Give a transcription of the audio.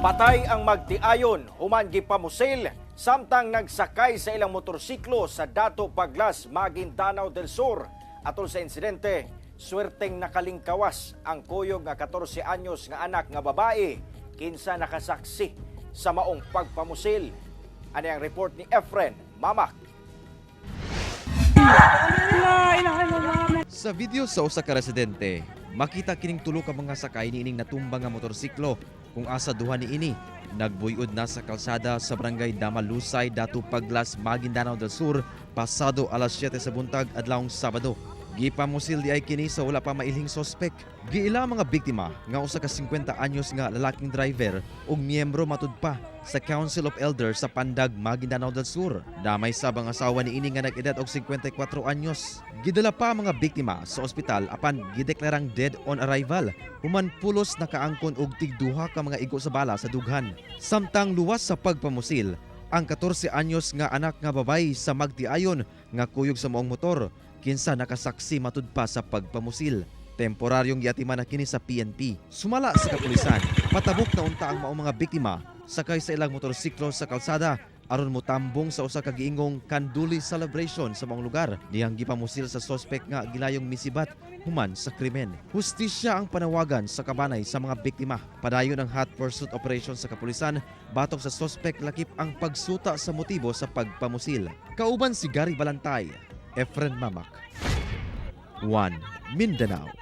Patay ang magtiayon human gipamusil samtang nagsakay sa ilang motorsiklo sa Dato Paglas, Maguindanao del Sur. Atol sa insidente, swerteng nakalingkawas ang kuyog nga 14 anyos nga anak nga babae kinsa nakasaksi sa maong pagpamusil. Ani ang report ni Efren Mamak. Sa video sa usa ka residente, makita kining tulo ka mga sakay niining natumba nga motorsiklo kung asa duha niini nagbuyod na sa kalsada sa Barangay Damalusay, Datu Paglas, Maguindanao del Sur pasado alas 7 sa buntag adlawng Sabado. Gipamusil diay kini sa wala pa mailhing sospek. Giila ang mga biktima nga usa ka 50 anyos nga lalaking driver ug miyembro matud pa sa Council of Elders sa Pandag, Maguindanao del Sur. Damay sab ang asawa niini nga nag-edad og 54 anyos. Gidala pa ang mga biktima sa ospital apan gideklarang dead on arrival human pulos nakaangkon og tigduha ka mga igo sa bala sa dughan. Samtang luwas sa pagpamusil ang 14 anyos nga anak nga babay sa magtiayon nga kuyog sa maong motor kinsa nakasaksi matud pa sa pagpamusil. Temporaryong giatiman na kini sa PNP. Sumala sa kapulisan, patabok na unta ang maong mga biktima sakay sa ilang motorsiklo sa kalsada aron motambong sa usa ka giingong Kanduli celebration sa maong lugar. Dihang gipamusil sa sospek nga gilayong misibat human sa krimen. Hustisya ang panawagan sa kabanay sa mga biktima. Padayon ang hot pursuit operation sa kapulisan batok sa sospek lakip ang pagsuta sa motibo sa pagpamusil. Kauban si Gary Balantay, Efren Mamak. 1 Mindanao.